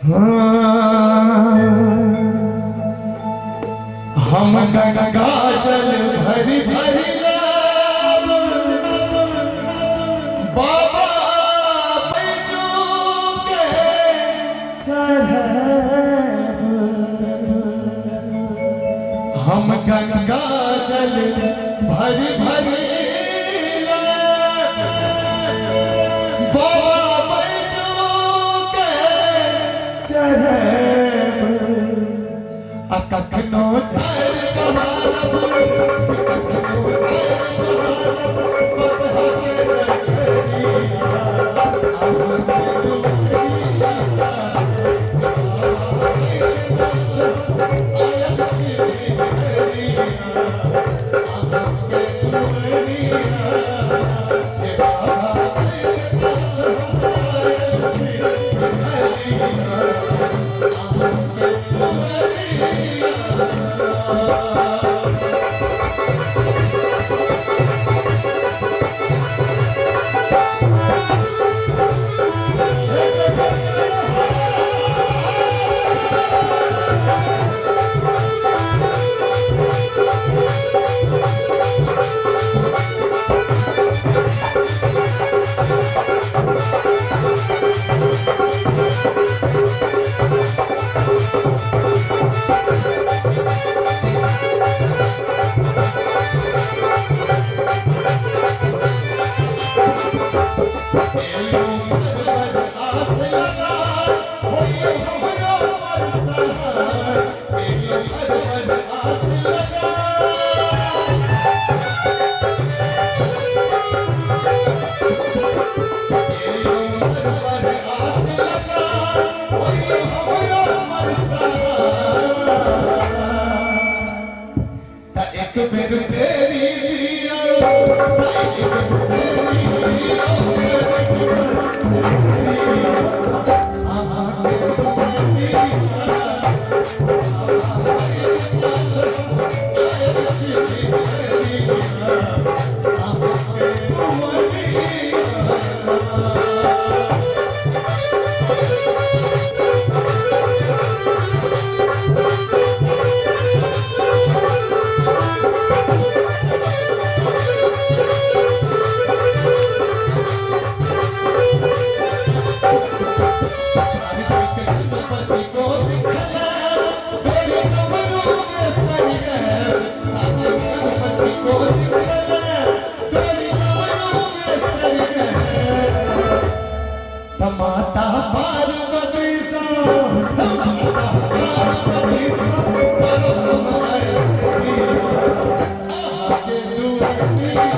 हम गंगा जल भरि भरि लाब, बाबा बैजू के चढ़ाब। हम गंगा जल भरि भरि लाब, बाबा बैजू के चढ़ाब। आ कखनो झाड़ि बहारब, कखनो झाड़ि बहारब, बसहा के रखरिया, अहाँके दुआरिया। आयल छी भिखरिया, अहाँके दुआरिया। हे बाबा आयल छी भिखरिया, अहाँके दुआरिया। एक बेर तेरी दिया, एक बेर तेरी दिया, अहाँके दुआरिया। अहाँके दुआरिया। गणपति को दिखला, मेरे कमरू के सरिया। गणपति को दिखला, मेरे कमरू के सरिया। माता पार्वती सा, माता पार्वती सा, अहाँके दुआरिया।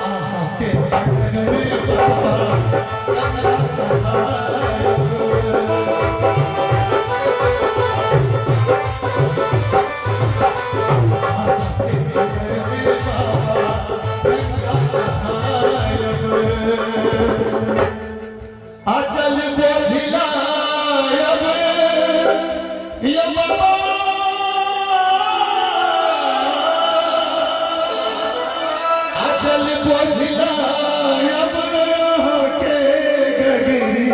अहाँके अगर बाबा अचल बोझिला ये बाबा अचल बोझिला के गगरी।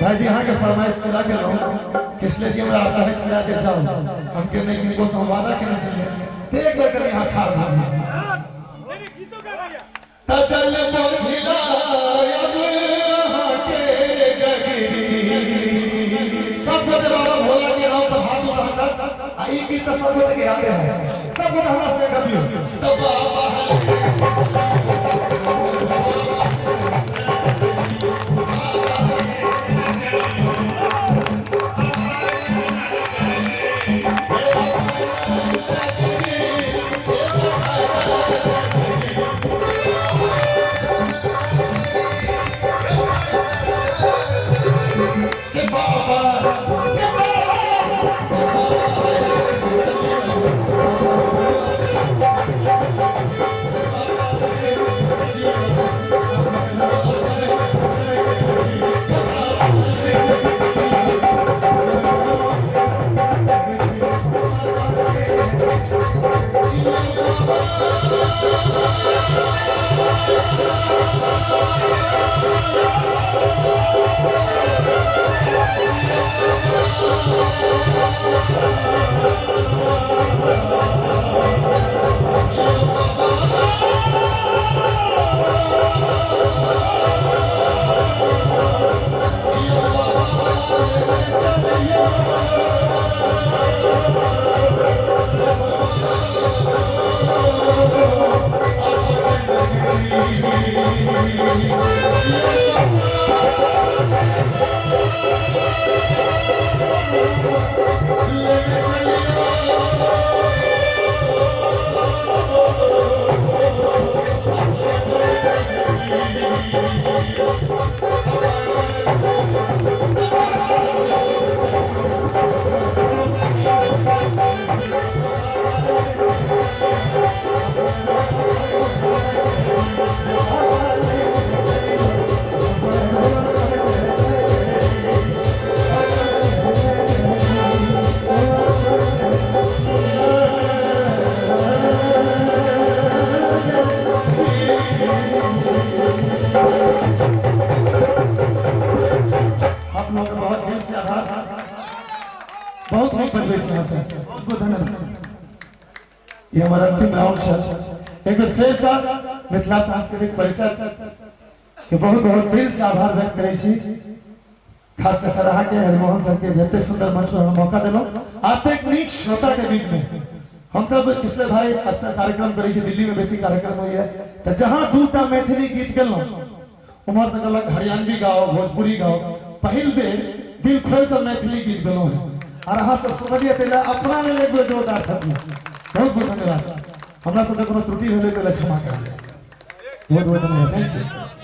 भाई जी अहाँ के फरमाइश पूरा केलहुँ। कृष्ण जी हमरा कहै छला जे जाउ, हम के नहि किनको से हम वादा केने छलियै, देख ले कनी अहाँ ठाढ़ भऽ जाउ। तजल बोझिला अहाँके गगरी। सब गोटे बाबा भोला के नाम पर हाथ उठाकर, आ ई गीत तऽ सब गोटे के यादे है, सब गोटे हमरा से गबियौ तऽ बाबा के बाबा के बाबा। आप लोगों का बहुत दिल से आभार, बहुत नीक बजबै छी अहाँ सब, बहुत बहुत धन्यवाद। ये हमारा अंतिम राउंड छल। एक बेर फेर सँ मिथिला सांस्कृतिक परिषद के बहुत बहुत दिल से आभार व्यक्त करै छी, खास कर सराहा के हरिमोहन सर के जतेक सुंदर मंच पर मौका देलहुँ, एतेक नीक श्रोता के बीच में। हम सब पिछले भाई अक्सर कार्यक्रम करै छी, दिल्ली में बेसी कार्यक्रम होइए, तऽ जहाँ दूटा मैथिली गीत गेलहुँ उम्हर से कहलक हरियाणवी गाओ, भोजपुरी गाओ। पहिल बेर दिल खोलि कऽ मैथिली गीत गेलहुँ हेँ और अहाँ सब सुनलियै, ताहि लए अपना लेल एक बेर जोरदार थप्पी। बहुत बहुत धन्यवाद। हमरा सबके कोनो त्रुटि भेलै तऽ क्षमा करियै। बहुत बहुत धन्यवाद, thank you.